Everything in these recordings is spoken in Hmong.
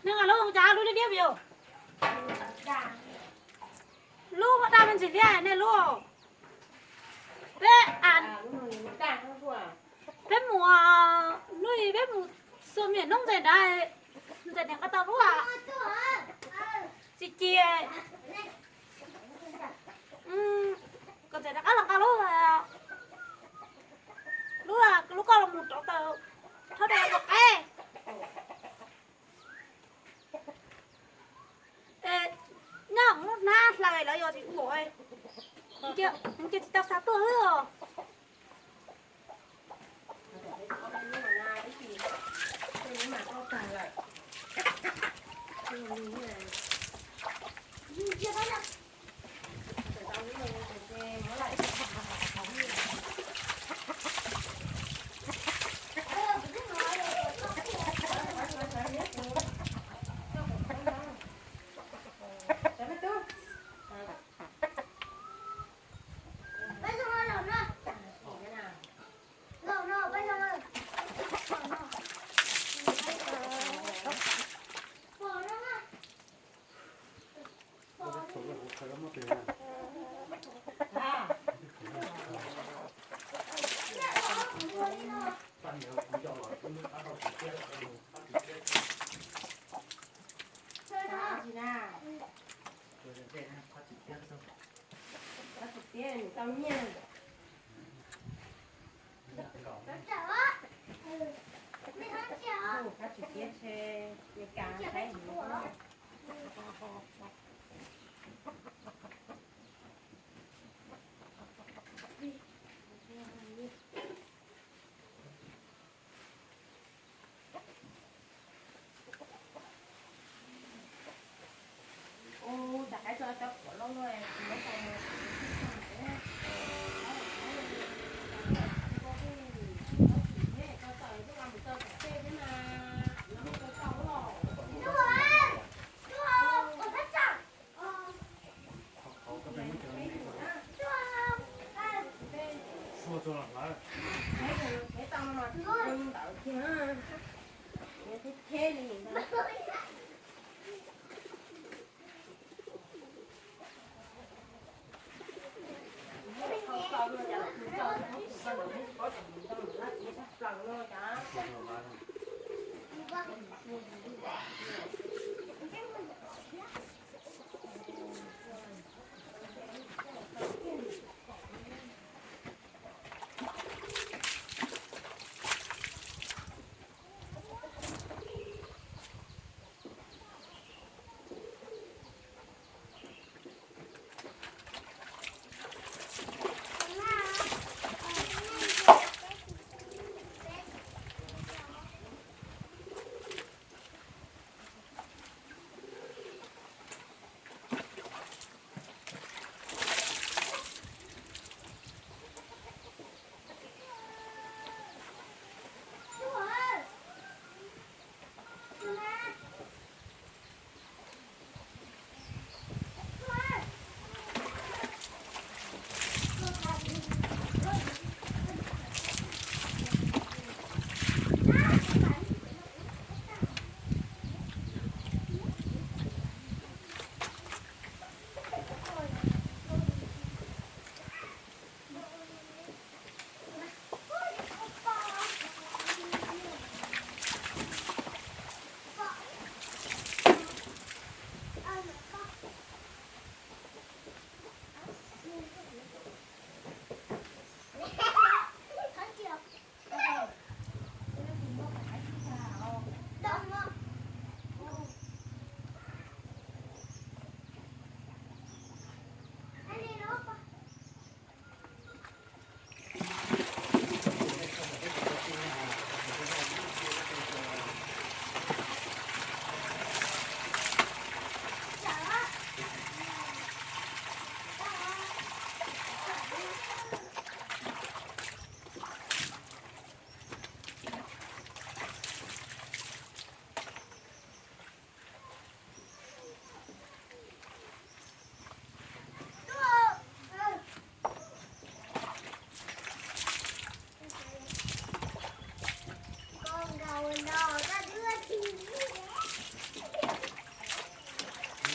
Nej nqa lub cas lub diab diab yus. Lub muaj daj me ntsis thiab nej lub. Peb, peb mus, hnub peb mus xua miam noob ntxais nrad, ntxais niam nqa tau lub. Tsis cia kom ntxais rov qab los nqa lub, lub, lub koj los mus rauv taws, rhaub dej rau qaib. Nyob hauv lub hnab hlais lawv yog tsis ua, nws cia tsis tau xa tuaj xwb os.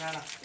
Ntshai lawm.